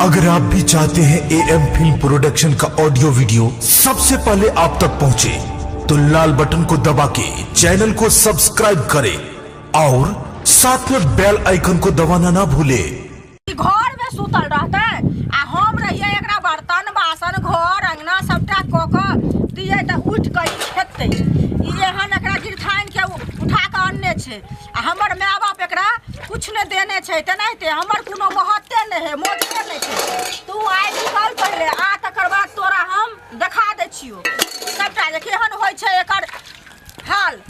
अगर आप भी चाहते हैं एएम फिल्म प्रोडक्शन का ऑडियो वीडियो सबसे पहले आप तक पहुंचे, तो लाल बटन को दबा के चैनल को सब्सक्राइब करें और साथ में बेल आइकन को दबाना ना भूलें। घर में सुतल रहते आ हम रहिए एकरा बर्तन बासन घर अंगना सबटा कऽ कऽ दियै तऽ उठि कऽ ई खेतै। ई एहन एकरा गिरथाइन के उठा कऽ अनने छै आ हमर माय बाप एकरा कुछ नहि देने छै, तेनाहिते हमर कोनो महत्ते नहि है, मोजरे नहि छै। तू आइ निकल पहिले आ तकर बाद तोरा हम देखा दै छियौ सबटा जे केहन होइ छै एकर हाल।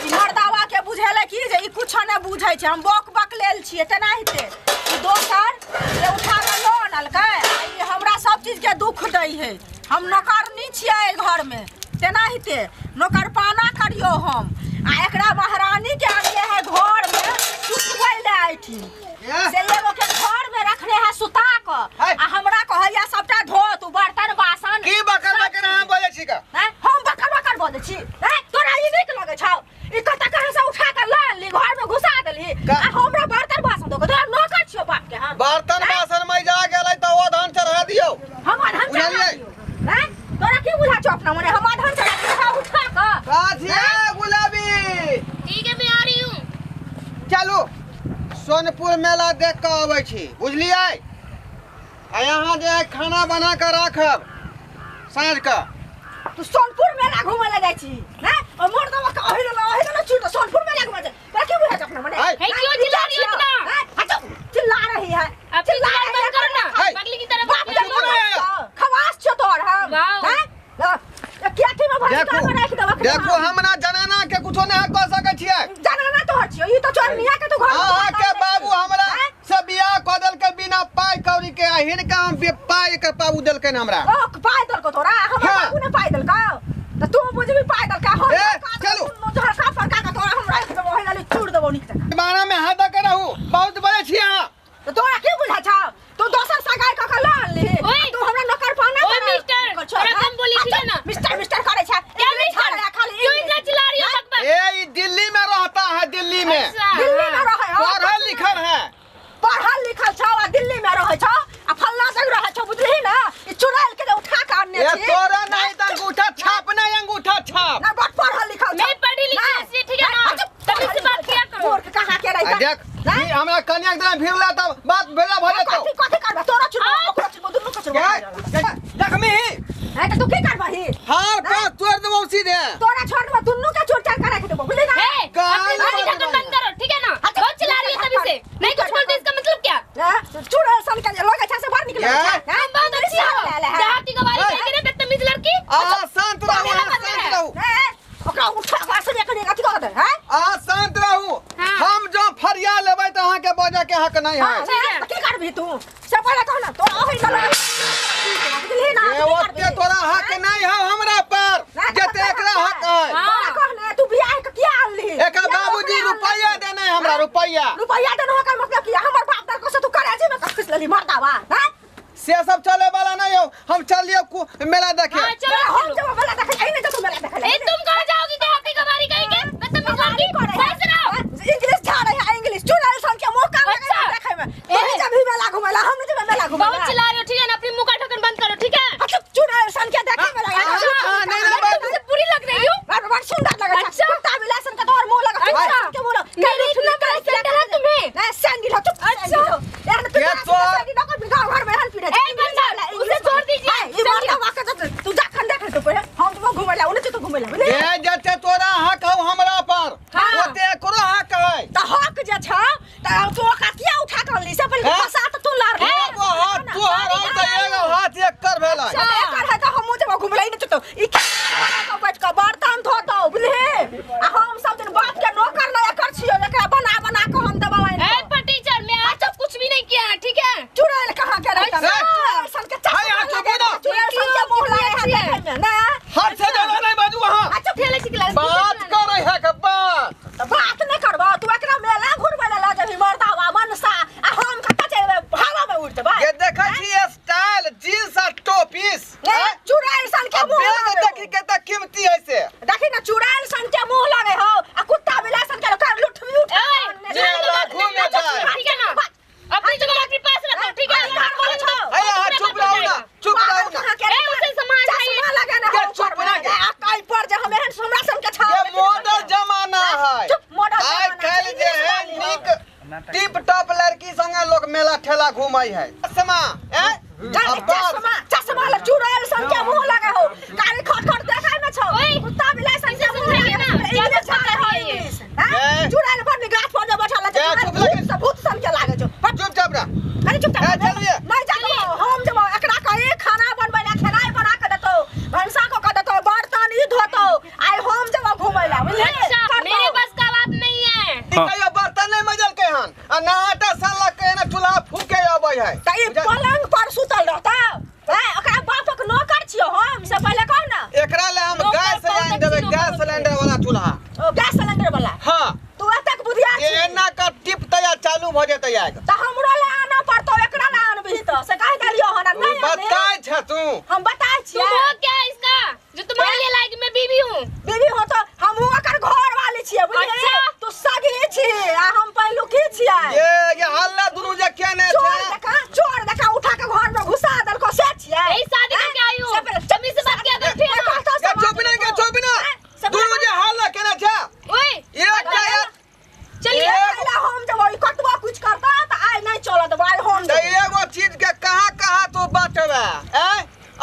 ई मर्दावा के बुझेलै कि जे ई कुछो नहि बुझै छै, हम बक बक लेल छियै, तेनाहिते ई दोसर जे उठा कऽ लऽ अनलकै आ ई हमरा सब चीज के दुख दै है। हम नौकरनी छियै एहि घर में, तेनाहिते नौकरपाना करियौ हम आ एकरा महारानी के अनले है घर में सुतबै ले एहिठिन, से एगो के घर में रखने है सुता कऽ आ हमरा कहैया सबटा धो तू बर्तन बासन। की बकर बकर अहाँ बजै छी का? हैं? हम बकर बकर बजै छी? हैं? तोरा ई नीक लगै छौ? ई कतऽ कहाँ से उठा कऽ लऽ अनली, घर में घुसा देलही आ हमरा बर्तन बासन धो कऽ तोरा नौकर छियौ बाप के हम। बर्तन हैं? बासन में जा गेलै तऽ ओ धान चढ़ा दियौ। हम अधन चढ़ा बुझलियै? दियौ। हैं? तोरा की बुझा छौ अपना मने हम अधन चढ़ा दियौ उठा कऽ? काझिया गुलाबी। ठीक है, मैं आ रही हूँ। चलू सोनपुर मेला देख कऽ अबै छी, बुझलियै? आ यहाँ जे है खाना बना कऽ राखब साँझ कऽ। तू सोनपुर मेला घूमे ले जाइ छी हैं? और मोर दवा के ओहि लेला ओहि लेला छूट सोनपुर मेला घूमे जाइ। तोरा की बुझा छौ अपना मने? है। हे, क्यों चिल्ला रही हो इतना? हैं? अच्छा, चिल्ला रही है। अब चिल्ला चिल्ला रही है, बंद करो ना। है। पगली की तरह बाप बात के करो ना। है। खवास छौ तोहर हम। वाओ। हैं? ल, क्या थी में भरी देखू कर राख देबक देखू हमरा जनाना के कुछो नहीं कह सकै छियै। जनाना तोहर छियौ, ई तो चोरनिया के तू घर में अहाँ के बाबू हमरा हैं? से बियाह कऽ देलकै बिना पाइ कौड़ी के, आ हिनका हम पाइ के बाबू देलकनि हमरा। ओ पाइ देलकौ तोरा? हमर हाँ। बाबू ने पाइ देलकौ तऽ तू बुझबी पाइ देलकै। हम ए, चलू। झड़का फड़का के तोरा हम राखि देबौ, ओहि लाली चूड़ देबौ नीक जकाँ। बारह में हाथ दऽ के रहू, बहुत बजै छी अहाँ। तऽ तोरा की बुझा छौ? तू दोसर सगाई कऽ के लऽ अनलिही। ओए। तू हमरा नौकर पाना ओए बना। मिस्टर, कर छौ, थोड़ा हाँ? कम बोली, ठीक है ना? मिस्टर मिस्टर करे छै। क्या इंग्लिश मिस्टर? छाड़े खाली क्यों इंग्लिश। इतना चिल्ला रही हो बकबक? ए, ई दिल्ली में रहता है, दिल्ली में। अच्छा, दिल्ली में रहै हो। पढ़ल लिखल है। पढ़ल लिखल छौ आ दिल्ली में रहै छौ आ फल्ला जगह रहै छौ, बुझलिही ना? ई चुड़ैल के जे उठा के अनने ए छी। तोरा नहीं त अंगूठा छाप नहीं, अंगूठा छाप। ना बड़ पढ़ल लिखल छौ। मैं पढ़ी लिखी ना। हूँ, इसलिए ठीक है ना? अच्छा, तमीज से बात किया करो। मूर्ख कहाँ के रही आ देख, ई हमरा कन्या के भीड़ ला तब बात भेला भऽ जेतौ। कथी कथी करबा? तोरा चुड़बो, हाँ। ओकरो चुड़बो, दुनू के चुड़बो। ए, देखमी ही। हैं त तू की करबही? हार पाँव तोड़ देबौ सीधे। तोरा छोड़ देबो, दुनू के चोट चाट के राखि देबो, बुझली ना? हे, कान अपनी भाभी बंद ढक्कन बंद करो, ठीक है ना? अच्छा, बहुत चिल्ला रही हो तभी से। नहीं कुछ बोलते इसका मतलब क्या? हैं? चुड़ैल सन के लोग अच्छा से बाहर निकले ए? छै, हैं? तुम बहुत अच्छी हो। ले ले, हैं? देहाती गवारी ए। कह के बदतमीज लड़की। आ शांत रहू, मेरा अहाँ बंद शांत है। रहू। ए, ओकरा उठा के से कनी अथी कऽ दे, हैं? आ शांत रहू। हाँ। हम जो फरिया लेबै तऽ अहाँके बजऽ के हक नहीं हाँ, है। ठीक है। तऽ की करबही तू? से पहिले कह ना, तोरा ओहि लग बुझलिही ना? ए, तू की ओते करबही? तोरा हक नहीं है हमरा पर, ना, जते एकरा हक है। हाँ। तोरा कह ने, तू बियाह के किया अनलिही? एकर बियाह बाबूजी ओकरे रुपैया अनलही। देने हमरा, रुपैया। रुपैया देने ओकर मतलब की? हमर बाप देलको से तू करेजी में खींच लेली मर्दावा, हैं? से सब चले वाला नहीं हो, हम चलिए मेला देखे। हाँ, चलो, हम चलो। जब मेला देखे, यही नहीं तो तू मेला देखे। ए, तुम कहाँ जाओगी देहाती गवारी कहीं के? बदतमीज लड़की, सही से रहो। इंग्लिश झा रही है, इंग्लिश चुड़ैल सन के मुंह काम अच्छा। देखे में। तू ए। जब भी मेला घुमेला, हम नहीं जब मेला घुमेला। बहुत चिल्ला रही हो, ठीक है ना? अपनी मुंह का ढक्कन बंद करो, ठीक है? अच्छा, चुड़ैल सन के देखे में लगा। हाँ, हाँ, नहीं, नहीं, मैं बात- तुमसे बुरी लग रही हूँ। बड़ बड़ सुंदर लगे छै। अच्छा। कुत्ता बिल्ला सन के तोहर मुंह लगे, अच्छा। चुड़ैल सन के मुंह लगे। मेरे इतना बड़ा सैंडल है तुम्हें। नहीं, सैंडल हो, चुप, अच्छा। सैंडल हो। यार, तू ये तोरा तो- सैंडल न कर, गाँव घर में हल पीड़े छै। ए, बंदा, उसे छोड़ दीजिए। ए, ई मर्दा वाके तो तू जखन देख तू पहिले, हम तो घुमेला, ओने तू घुमेला, बुझली? ए, जते तोरा हक हौ हमरा पर, हाँ। ओते एकरो हक है। तऽ हक जे छौ तऽ तू ओकरा किया उठा के अनली? से पहिले हैं? फंसा तऽ तू लड़। एगो हक तोहर घुमै है चश्मा ए चश्मा चश्मा ल चुड़ैल सन के मुंह लगे हो कारी खट खट देखै में छौ कुत्ता बिलाई सन के मुंह लगे ना इंग्लिश छाड़े हो इंग्लिश हां चुड़ैल पर गाछ पर जे बैठल छै भूत सन के लागे छौ। चुपचाप रह अरे चुपचाप नहीं जाबो हम जब एकरा कहे खाना बनबै ला खेनाइ बना के देतौ भनसा को के देतौ बर्तन ई धोतौ आइ हम जब घुमै ला बुझली। अच्छा मेरे बस का बात नहीं है। कहियो बर्तन नहीं मजल के हन आ ना आटा सनलक के ना चूल्हा फूके अबै है त ई पलंग पर सुतल रहता ए ओकरा बापक नौकर छियो हम से पहिले कह ना एकरा ले हम गैस लाइन देबै गैस सिलेंडर वाला चूल्हा ओ गैस सिलेंडर वाला। हां तू एतक बुधिया छी एना का टिप तैयार चालू भ जेतै आग त हमरो ले आना पड़तो एकरा ले आनबही त से कह देलियो हन नहीं बताय छ तू हम बताय छियै। तुम हो क्या इसका जो तुम्हारे लिए लायक मैं बीवी हूं। बीवी हो तो हम ओकर घर वाली छियै बुझली। तू सगी छी आ हम पहिलु की छियै ये हल्ला दुनु जे केने छै चोर देखा उठा के घर में घुसा देलको से छियै। यही शादी करके आई हूं तमीज से बात किया कर फिर चुप ना के चुप ना दुनु जे हल्ला केने छै ओए एक चलिए पहले हम जब ई कतबा कुछ करता त आइ नहीं चलत भाई हम त एगो चीज के कहां कहां तू बाटबे ए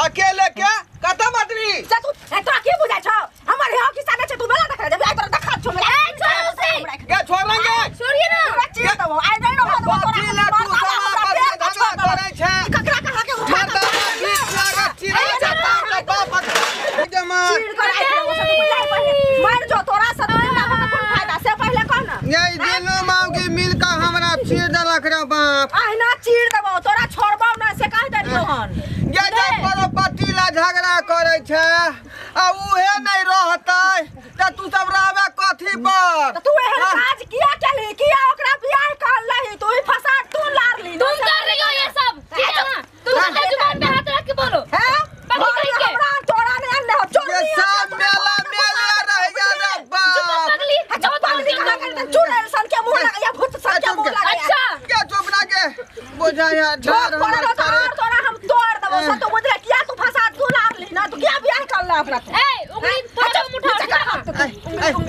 अकेले के कत बाटबी से तू तोरा की बुझाय छौ हमर हे खिस्सा नै छै तू मेला देखै जेबी आइ तोरा देखा छौ मेला ए छोड़ उसे के छोड़ेंगे छोड़िए ना चीज देबो आइ नहीं रहत तोरा तू साला पर झगड़ा करै छै ककरा कहां के उठा के बीच लागत चीर जाता त बाप जमा चीर कर आइ तू बुझाय पहिले मर जो तोरा से जिंदा भऽ के कोन फायदा से पहिले कह ना ये दुनु माउगी मिल के हमरा चीर देलक रे बाप अहिना चीर देबो तोरा छोड़बौ ना से कह देलियो हन। ये जे परोपति ला झगड़ा करै छै आ उहे नहीं रहतै त तू सब रहबे कथी पर त तू एहन काज किया केलही किया ओकरा बियाह करलही तू ही फसाद तू लारली तुम कर रही हो ये सब ठीक है ना तुम अपने जुबान पे हाथ रख के बोलो हैं पगली कहीं के हमरा तोरा नहीं अन्ने हो चोर ये सब मेला मेला रह गया रे बाप पगली अच्छा पगली कहां के चुड़ैल सन के मुंह लगा या भूत सन के मुंह लगा। अच्छा के चुप ना के बुझा यार झोक पड़ल तो और तोरा हम तोड़ देबो से तू बुझले किया तू फसाद तू लारली ना तू किया बियाह करला अपना तू ए उंगली थोड़ा कम उठाओ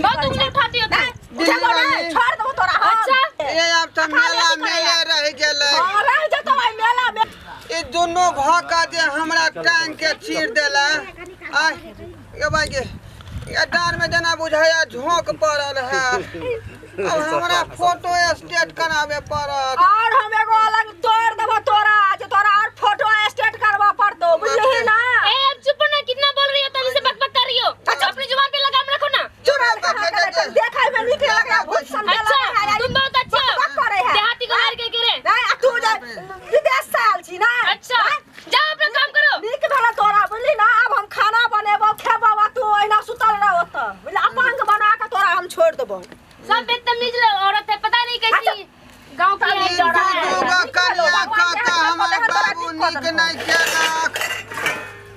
बहुत उंगली उठाती हो तुम उठेबो नहीं छोड़ देबो तोरा हम। अच्छा ये अब त मेला मेला रह गेलै हां रह जेतो आई मेला में ई दुनु भका जे हमरा टांग के चीर देला आ ये भाई के ये डार में जना बुझाया झोंक पड़ल है अब हमरा फोटो स्टेट करावे पड़त और हम एगो अलग तोड़ देबो तोरा जे तोरा और फोटो स्टेट करवा पड़तो बुझलही ना। ए अब चुप ना कितना बोल रही हो तभी से बकबक कर रही हो। अच्छा अपनी जुबान पे लगाम रखो ना। चुड़ैल कहां के देखै में नीक लगे भूत सन के अच्छा लगे तुम बहुत अच्छा करे है देहाती को मार के गिरे नहीं तू जे विदेश से आयल छी ना। अच्छा जाओ अपना काम करो नीक भेल तोरा बुझली ना। अब हम खाना बनेबो खेबो आ तू ओहिना सुतल रह ओत बुझली अपंग बना के तोरा हम छोड़ देबो। सब बदतमीज औरत है पता नहीं कैसी गांव की है डरा है कन्या काका हमर बाबू नीक नहीं केलक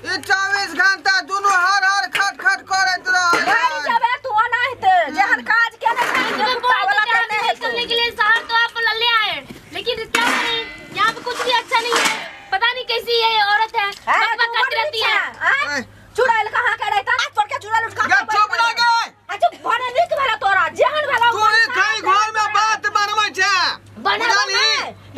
ई 24 घंटा दुनु हर हर खट खट करैत रहै मरि जेबे तू ओनाहिते जेहन काज केने तुम्हें कुत्ता वाला केने हेल्प करने के लिए शहर तो आप ले आए लेकिन क्या करें यहाँ पे कुछ भी अच्छा नहीं है पता नहीं कैसी ये औरत है बकबक करती रहती है। चुड़ैल कहां के रहता हाथ पर के चुड़ैल उठा के चुप ना गे। अच्छा भने नीक भेल तोरा जेहन भेल तू खाई घर में बात बनबै छै बुझली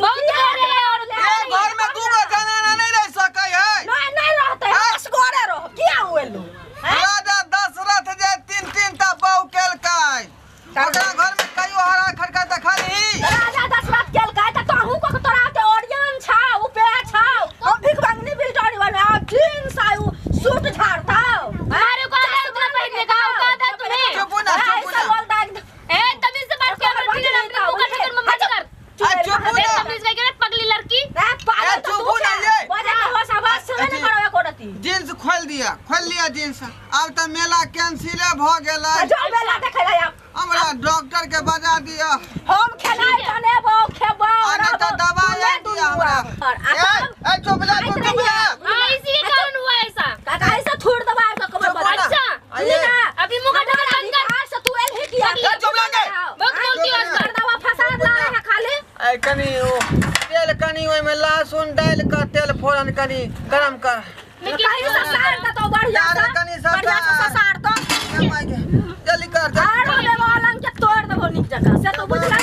बहुत घर है और एक घर में दू गो जनाना नहीं रह सकै है नहीं नहीं रहतै असगरे रह किया होएलू राजा दशरथ जे तीन तीन टा बहु केलकै ओकरा घर में कहियो हरा खड़का देखलही राजा दशरथ केलकै त तहु को तोरा के ओरियन छाउ उपे छाउ हम भीख मंगनी बिलटोरी वाला जींस आयु सूट झाड़ताउ तुम्हारे को आता है उतना पहनने का औकात है तुम्हें। चुप ना चुप ना बोल दा ए तमीज से बात कर ठीक है ना अपने मुंह का ढक्कन मत कर चुप ना तमीज से कह पगली लड़की ए पागल चुप ना ये बजे के होश आवाज से नहीं करो एको रति जींस खोल लिया जींस अब त मेला कैंसिले भ गेलै जो मेला देखै ला हमरा डॉक्टर के बजा दिया हम खेनाइ बनेबो खेबो आ नहीं त दवाई आनि दिया हमरा ए ए चुप ले चुप ले। हां इसी के कारण हुआ ऐसा काका ऐसा थोड़ दबाए के कमर पर। अच्छा अभी मुंह का ढक्कन बंद कर से तू एल ही किया चुप ले बहुत बोलती हो आजकल दवा फसाद ला है खाली ए कनी ओ तेल कनी ओइ में लहसुन डाल के तेल फोरन कनी गरम कर कहीं ससार त तो बढ़िया से बढ़िया से ससार तो जल्दी कर आर देबो अलंग के तोड़ देबो नीक जगह से तो बुझला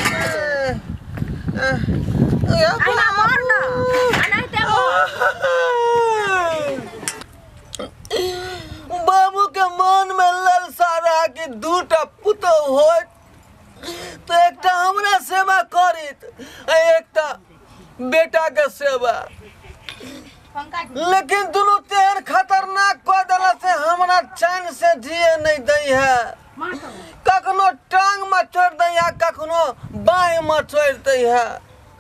ए आइना मर ना। हां अनाहिते बाबू के मन में ललसा रहा कि दूटा पुतोह होत तो एकटा हमरा सेवा करित आ एकटा बेटा के सेवा, लेकिन दुनू तेहन खतरनाक कऽ देला से हमरा चैन से जिए नहीं दै है। कखनो टांग में चोट दै है, कखनो बाँह में चोट दै है।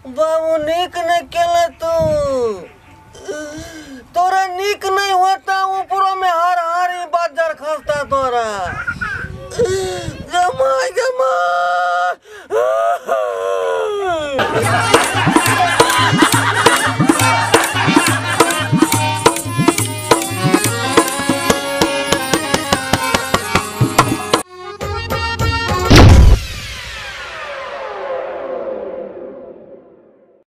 बाबू नीक नहीं केले तू, तोरा नीक नहीं होत